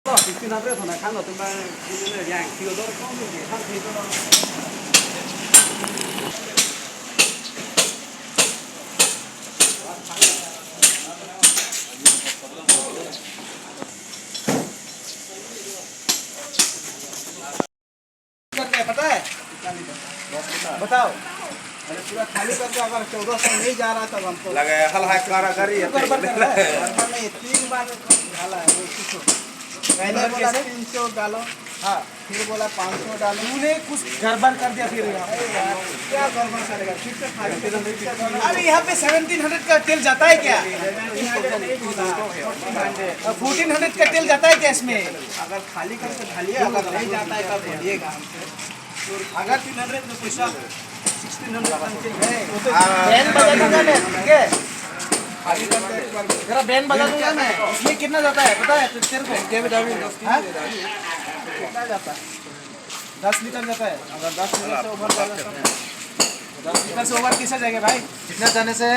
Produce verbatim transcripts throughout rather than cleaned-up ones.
Sixteen hundred hona khang lo tum bang, yang Theodore kong ni khang Theodore. करके पता है? बताओ। अरे, पूरा खाली करके अगर चौदह सौ नहीं जा रहा, तब हमको लगे हल है, कारा करी है। गड़बड़ कर रहा है। गड़बड़ नहीं, तीन बार डाला है, वो कुछ हो। पहले बोला तीन सौ डालो, हाँ, फिर बोला पाँच सौ डालो। तूने कुछ गड़बड़ कर दिया फिर यहाँ। अरे यार, क्या गड़बड़ करेगा? फिर से खाली करके, फिर से डालो। अरे, यहाँ पे सेवनटीन हंड्रेड का तेल जाता है क्या? फोर्टीन हंड्रेड का तेल जाता है क्या इसमें? अगर खाली करके डालिए, अगर नहीं जाता है, तब बोलिएगा हमसे। अगर तीन हंड्रेड में पैसा, सिक्सटीन हंड्रेड में चाहिए, तो बैंड बजा दूंगा मैं, ठीक है? जरा बैंड बजा दूंगा मैं। इसमें कितना जाता है, पता है ते-, तेरे को? हाँ? कितना जाता है? दस लीटर जाता है। अगर दस लीटर से ओवर जाएगा, तो दस लीटर से ओवर कैसे जाएगा भाई? कितना जाने से?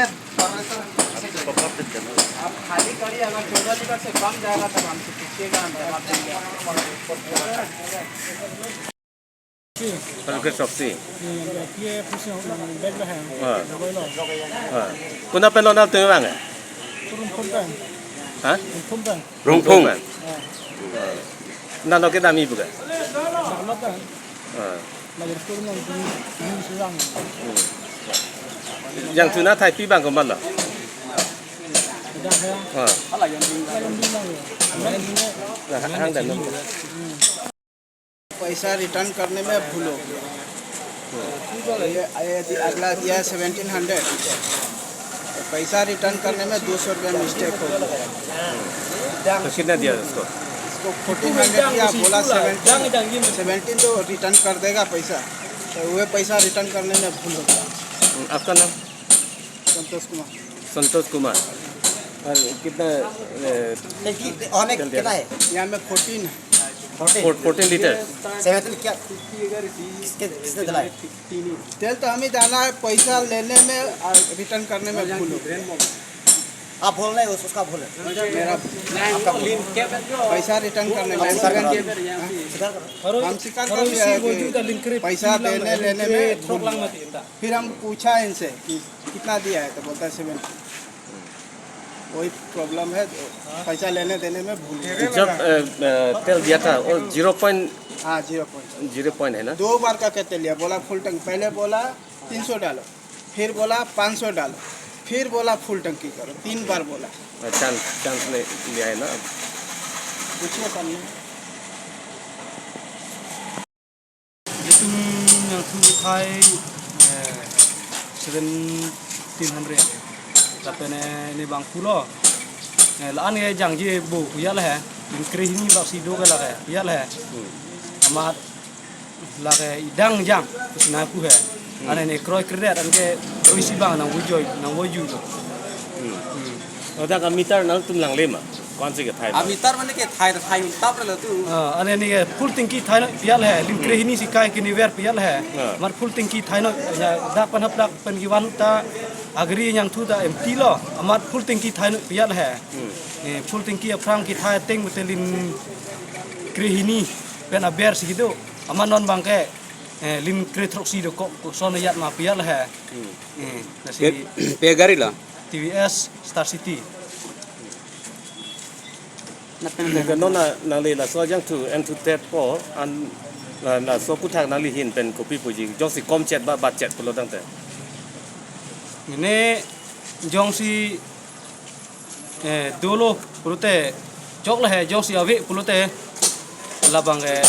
आप खाली गाड़ी अगर चौदह लीटर से कम जाएगा, तब हमसे पूछिएगा, हम जवाब देंगे। Hello, Chris Oxy. Hmm, dia punya pusing, hmm, bag lah, eh. Ah. Bag lah. Ah. Kuna pen lo nangtum abang, eh? Rongphung pen. Ha? Rongphung pen. Rongphung. Ah. Ah. Nano kedam-i pu ke? Dalam kan. Ah. Lagi sepuluh nang di, di selang. Hmm. Jangthu nangthai pi abang komat lo? Udah ya. Ah. Lagi di lang ya. Nah, hang dan. Hmm. पैसा रिटर्न करने में भूल हो गया। ये, ये दि-, अगला दिया सेवनटीन हंड्रेड, तो पैसा रिटर्न करने में दो सौ रुपया मिस्टेक हो गया। तो कितना दिया उसको? इसको फोर्टीन हंड्रेड दिया, बोला सेवनटीन, सेवनटीन तो रिटर्न कर देगा पैसा, तो वह पैसा रिटर्न करने में भूल हो गया। हम्म, आपका नाम? संतोष कुमार। संतोष कुमार। और कितना, ए, नहीं, कि-, और नहीं, चल दिया? कितना है? यहाँ में फोर्टीन है। Fourteen? Four-, fourteen litre. Seventeen क्या? किसके, किसने दिलाया? तेल तो हम ही डाला है, पैसा लेने में और रिटर्न करने में भूल हो गया। आप भूल नहीं, उस-, उसका भूल है। मेरा, आपका भूल है। पैसा रिटर्न करने में, आप स्वीकार करो। हाँ? स्वीकार करो। हम स्वीकार कर लिया है कि पैसा देने लेने में भूल हुआ। फिर हम पूछा इनसे कि कितना दिया है, तो बोलता है सेवन। वही प्रॉब्लम है, पैसा लेने देने में भूल गया। जब, अ, अ, तेल दिया था, वो ज़ीरो पॉइंट, हाँ, ज़ीरो पॉइंट। ज़ीरो पॉइंट है ना? दो बार का कहते लिया, बोला फुल टंकी, पहले बोला तीन सौ डालो, फिर बोला पाँच सौ डालो, फिर बोला फुल टंकी करो, तीन बार बोला। चांस, चांस ले लिया है ना? पूछिए सामने। Itum nangthu kethai, eh, seventeen hundred. Lapen, eh, ne bang pulo. Eh, la-an ke jangje bo pu ya la he. Lingkre hini bak si do ke la ke pu ya la he. Hmm. Amat la ke idang jang pu si nangpu he. Hmm. Ane ne kroikredet anke kroisi abang nangvojoi, nangvoju lo. Hmm. Hmm. Ladak ameter nangtum langle ma? Konsi kethai ma? Ameter mane kethai, thai tap re lo tu. Ah, ane ne full tanki thainoi pu ya la he, lingkre hini si kai keniver pu ya la he. Ah. Amat full tanki thainoi, ya, dak pen hap dak pen kevan ta, agari nangthu ta empty lo, amat full tanki thainoi pu ya la he. Hmm. Eh, full tanki aphrang kethai ateng pute lingkre hini pen aber si kedo, amat non abang ke, eh, lingkre throksi dokok, koson ajat ma pu ya la he. Hmm. Eh, lasi pe, pe gari lo? T V S Star City. Nang ke non na, nangli laso ajangthu, enthu tet po, an, la, laso aphuthak nangli ahin pen kopi puji, jongsi komchet ba batchet pulo tangte. Mane jongsi, eh, dolo pulote, chok la he, jongsi ave pulote, labang, eh,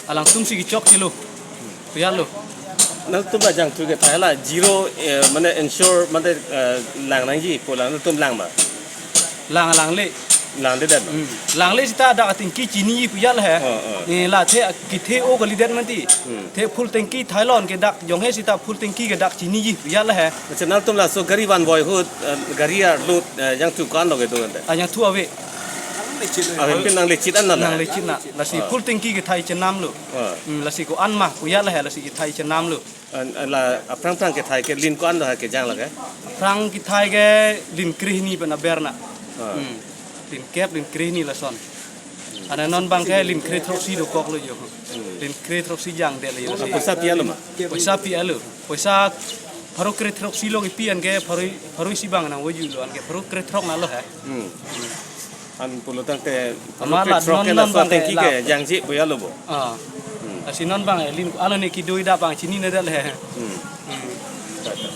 alangtum si kechok chelo. Pu ya lo. Nangtum ajangthu kethai la zero, eh, mane ensure mane, eh, lang nangji pu la nangtum lang ma? Lang, langle. Langledet ma? Hmm. Langle seta dak tanki chiniji pu ya la he. Oh, oh. Eh, la the kethe-o kalidet mati. Hmm. The full tanki thailo anke dak jonghe seta full tanki ke dak chiniji pu ya la he. Accha, nangtum laso gari vanvoi ahut, eh, gari arlo, eh, ajangthu ko-an lo kedo ante? Ajangthu ave. Ave, pin nangle chit an na la? Nangle chit na. Lasi, ah, full tanki kethai chenam lo. Ah. Hmm, lasi ko-an ma pu ya la he, lasi kethai chenam lo. An, an la aphrang aphrang kethai ke lin ko-an lo ha kejang la ke? Aphrang kethai ke lingkre hini pen aber na. Ah. Hmm. Lingkep lingkre hini lason. Ana non abang ke lin kre throksi dokok lo jo. Lin kre throksi jangdet lo jo. Poisa pi-et lo ma? Poisa pi-et lo. Poisa pharo kre throksi lo kipi an ke pharo, pharo isi abang nangvoijuilo, an ke pharo kre throk na lo he. Hmm. An pulo tangte pharo Ama kre la throk non ke non laso abang tangki ke ke la. Jangji boya lo bo. Ah. Hmm. Lasi non abang lin alo ne kedo-i dak abang chinine det he. Hmm. Hmm.